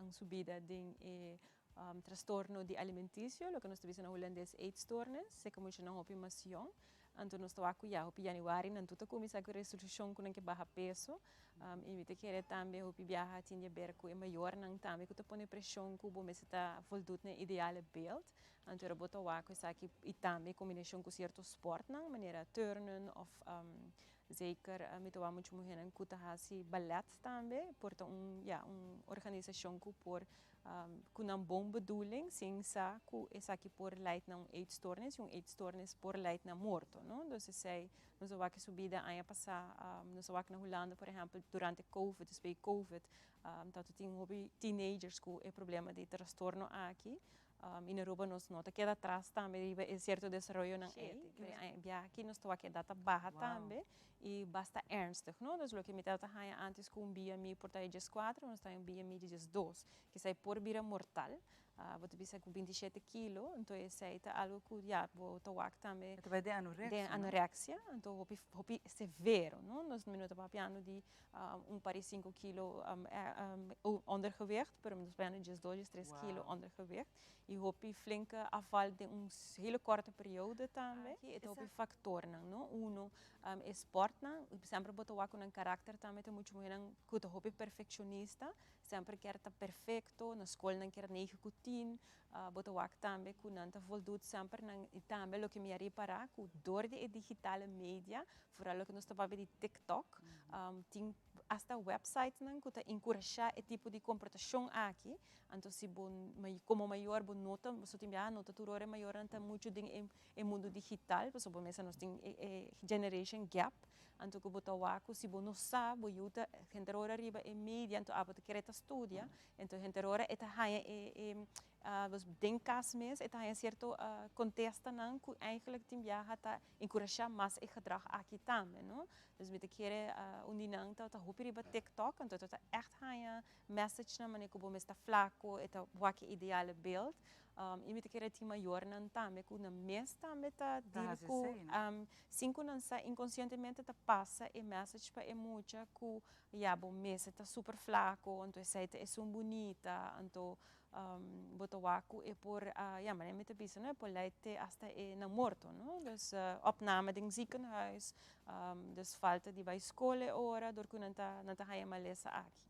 un subida den e trastorno di alimentisio, loke nos ta bisa na hulandes eetstoornis, serka muchanan hopi mas yòn. Anto nos ta wak ku ya hopi yanüari nan tur ta kuminsá ku e resolushon ku nan ke baha peso. I mi ta kere tambe hopi biaha tin di aber ku e mayornan tambe ku ta pone preshon ku bo mester ta voldoet na e ideale beeld. Anto ora bo ta wak ku esaki i tambe kombinashon ku sierto sportnan manera turnen òf zeker mi ta wak muchu muhénan ku ta hasi balèt tambe por ta un ya un organisashon ku por ku nan bon bedoeling sin sa ku esaki por leid na un eetstoornis y un eetstoornis por leid na morto, no. Dus esei nos a wak e subida aña pasá, nos a wak na Hulanda por ehèmpel durante covid, despues di covid tabata tin hopi teenagers ku e problema di trastorno aki. I na Aruba nos no ta keda atras tambe riba e sierto desaroyonan ei. Bia aki nos ta wak e data baha tambe i basta ernstig, no. Dus loke mi tabata haña antes ku un BMI por ta e 14, nos ta haña un BMI di 12. Kisai por bira mortal. Bo ta bisa ku 27 kilo, anto esei ta algu ku ya bo ta wak tambe. E ta bai den anorexia, Den anorexia, anto hopi hopi severo, no. Nos mi no ta papiando di un par di sinku kilo ondergewicht, pero mi ta papiando di 12, 13 kilo ondergewicht. I hopi flinke afval den un hele korte periode tambe. E ta hopi faktornan, no. Uno, e sportnan, semper bo ta wak ku nan karakter tambe ta muchu muhernan ku ta hopi perfekshonista, semper kier ta perfekto, na skol nan kier nege ku tin, bo ta wak tambe ku nan ta voldoet semper nan, i tambe loke mi a ripará ku dor di e digitale media, vooral loke nos ta papia di TikTok, tin hasta websitenan ku ta enkurashá e tipo di komportashon aki, anto si bo komo mayor bo no ta, pasobra tin biaha no ta tur ora e mayornan ta muchu den e mundu digital, pasobra bo mester nos tin e generation gap, anto ku bo ta wak ku si bo no sa bo yu ta henter ora riba e media, anto abo ta kere ta studia, anto henter ora e ta haña e den kas mes e ta haña sierto kontestanan ku eigenlijk tin biaha ta enkurashá mas e gedrag aki tambe, no. Dus mi ta kere un di nan ta hopi riba TikTok, anto ta ègt haña messagenan manera ku bo mes ta flako, e ta wak e ideale beeld. I mi ta kere tin mayornan tambe ku nan mes tambe ta deal ku sin ku nan sa inkonsientemente ta pasa e message pa e mucha ku ya bo mes ta super flako, anto esei ta esun bunita, anto bo ta wak ku e por ya manera mi ta bisa no e por lei te asta e na morto no dus opname den ziekenhuis dus falta di bai skol e ora dor ku nan ta nan ta haña malesa aki.